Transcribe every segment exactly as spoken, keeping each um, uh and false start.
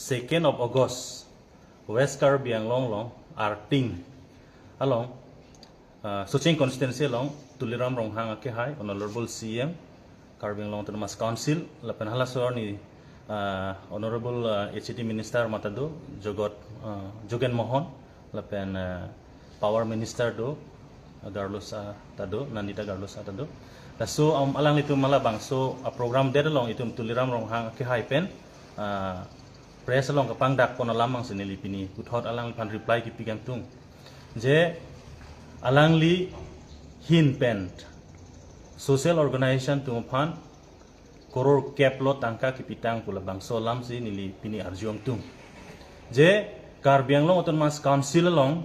Second of August, West Karbi Anglong along, Arting along, uh, Socheng constituency along, Tuliram Ronghang akehai, Honorable C M, Karbi Anglong Autonomous Council, lapen halaso arni, uh, Honorable, uh, H A D Minister mata do, Jogot, uh, Jogen Mohan, lapen, uh, Power Minister do, uh, Carlos, uh, ta do, Nandita Carlos, uh, ta do. Laso, um, alanglitum labangso, uh, program det along itum Tuliram Ronghang akehai pen, uh, press along kapangdak pon alam angsi neli pini puthot alangliphan reply kipi kangtung. Je alangli ahin pen social organization atum aphan koror kep lo tangka kipitang pu labangso alamsi neli pini arju ingtung. Je Karbi Anglong Autonomous Council along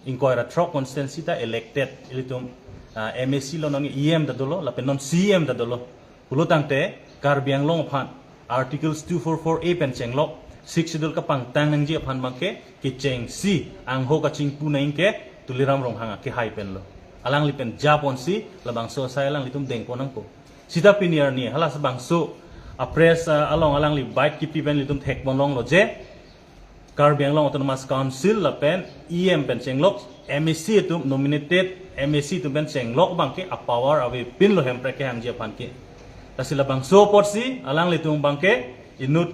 ingkoi ra throk constituency ta elected ilitum, ah, M A C lo, non E M ta dolo, lapen non C M ta dolo. Pulo tangte Karbi Anglong aphan Articles two four four A pen chenglok, Sixth Schedule kapangtang nangji aphan abangke kechengsi angho kachingpu nangji ke Tuliram Ronghang akehai pen lo. Alangli pen japonsi labangso asai alanglitum dengpon nangpo. Sita pini arni hala labangso a press, ah, along alangli bike kipi pen ilitum thekpon longlo je Karbi Anglong Autonomous Council lapen E M pen chenglok M A C atum, nominated M A C atum pen chenglok abangke a power avepinlo hemprek kehangji aphan ke. Lasi labangso apotsi alanglitum abangke inut,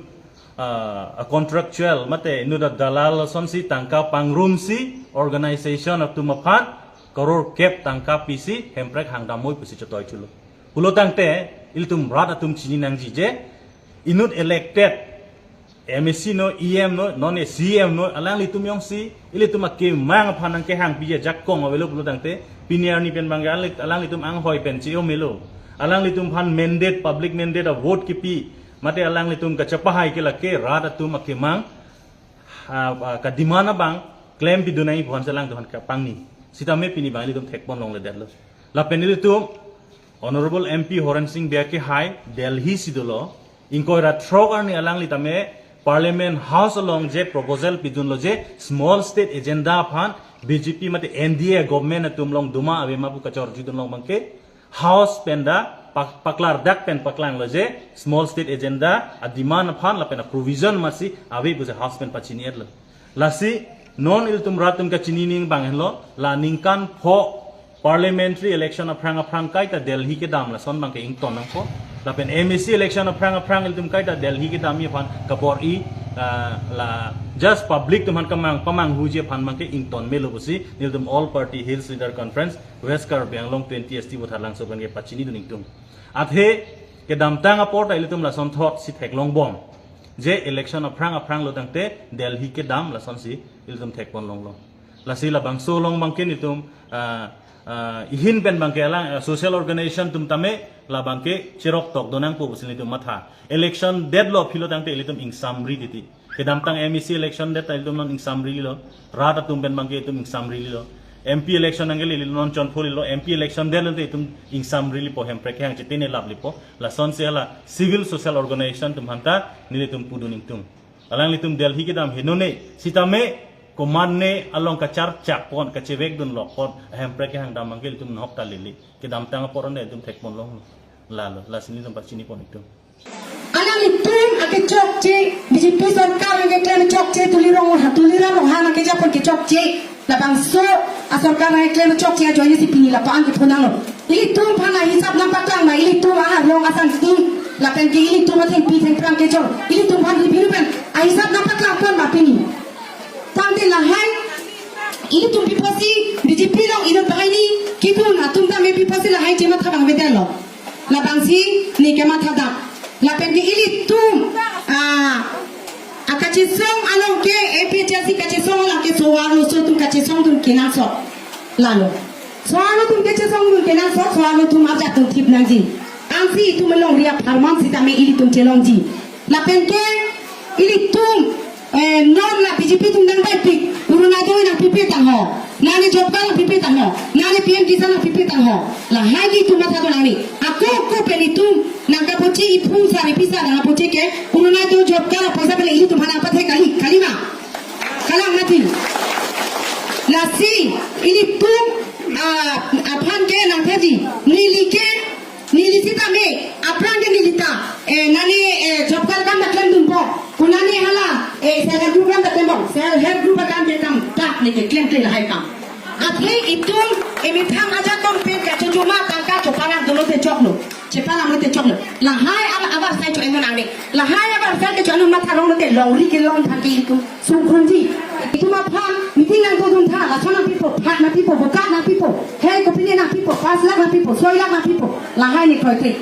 ah, a contractual mate inut a dalal asonsi tangka pangrumsi organization atum aphan koror kep tangka pisi hemprek hangdam moi pusi chotoi chulo. Pulo tangte ilitum rat atum chini nangji je inut elected M A C no, E M no, non C M no, alanglitum jongsi ilitum akemang aphan nangkehangpiji ajakong avelo pulo tangte pini arni pen abangke alangli-, alanglitum anghoi pen chi-o melo. Alanglitum aphan mandate, public mandate a vote kipi mate alanglitum kachepahai ke lake rat atum akemang, ah, ah, ka demand abang klempi dunai aphansi alangtum aphan kapangni. Sitame pini abang ilitum thekpon longledetlo. Lapen ilitum Honorable M P Horen Sing Bey akehai Delhi si dolo, ingkoi ra throk arni alangli tame Parliament House along je proposal pidunlo je small state agenda aphan B J P mate N D A government atum along doma avema pu kachorjudun along abangke House pen ta pak-, paklardak pen paklanglo je small state agenda a demand aphan lapen a provision masi ave pusi House pen pachini-etlo. Lasi non ilitum rat atum kachini ning abang henlo, la ningkan pho parliamentary election aphrang aphrang kaita Delhi kedam lason abangke ington nangpo. Lapen M A C election aphrang aphrang ilitum kaita Delhi kedamji aphan kabor-i, ah, la just public atum aphan kemang pamanghuji aphan abangke ington melo pusi nelitum All Party Hills Leader Conference West Karbi Anglong twenty S T Voter Langso pen kepachinidun ingtung. Athe kedamtang apor ta ilitum lason thotsi theklongbom je election aphrang aphrang lo tangte Delhi kedam lasonsi ilitum thekpon longlo. Lasi labangso along abangke nelitum, ah, ah, ahin pen abangke alang, ah, social organization atum tame labangke cherok tokdun nangpo pusi nelitum matha. Election detlo aphi lo tangte ilitum ingsamri titi. Kedamtang M A C election det ta ilitum non ingsamrilo. Rat atum pen abangke itum ingsamrilo. M P election anke ilitum non chonpholilo. M P election det lote itum ingsamrilipo, hemprek kehang chetene laplipo. Lasonsi hala civil social organization atum aphanta nelitum pudun ingtung. Alanglitum Delhi kedam henone, sitame komatne along kacharchak pon, kachevekdun lok pon, hemprek kehang dam abangke ilitum nahok ta lili. Kedamtang apor ande ilitum thekpon longlo. Lalo, lasi nelitum pachinipon ingtung. Alanglitum akechokche, B J P sorkar akeklem chokche, Tuliram Ronghang, Tuliram Ronghang akejapon kechokche. Labangso asorkar akeklem chokche ajoine si pini lapu-an kepho nanglo. Ilitum aphan ahisap nangpaklang ma, ilitum arong asangti, lapen ke ilitum athengpi thengphrang kejor, ilitum aphan review pen ahisap nangpaklangpon ma pini. Tangte lahai, ilitum pi apotsi B J P along inut banghini kedun atum tame pi apotsi lahai chematha abang beten lo. Labangsi ne kemathadam. Lapen ke ilitum, ah, akachesong along ke A P H L C kachesong along ke so-arloso atum kachesongdun kenangsot. Lalo. So-arlo atum kachesongdun kenangsot, so-arlo atum arjak dun thip nangji. Ansi itum alongri apharman sitame ilitum chelongji. Lapen ke ilitum, eh, non la B J P atum nangbaipik, Orunodoi nangpipe tangho, nane job card nangpipe tangho, nane P M Kisan nangpipe tangho. Lahai ke itum mathadun nangne. Ako ako pen itum nangkapoche, iphu sar ipi sar nangkapoche ke Orunodoi job card apoisa pen ilitum aphan nangpathe kali, kali ma? Kalang mati. Lasi ilitum, ah, aphan ke nangthaji, neli ke, neli sitame, aphrang ke neli ta, eh, nane, eh, job card abang ta klemdunpo. Konane hala, eh, Chepalam lote choklo. Lahai al abar sai cho-en nangne. Lahai abar sai ke cho-en matha rong lote longri kelong thang ke itum sungkrungji. Itum aphan meeting nangdodun tha, lason nangpipo, phak nangpipo, bokak nangpipo, hei kopine nangpipo, pas lakh nangpipo, soi lakh nangpipo. Lahai ne kroikre.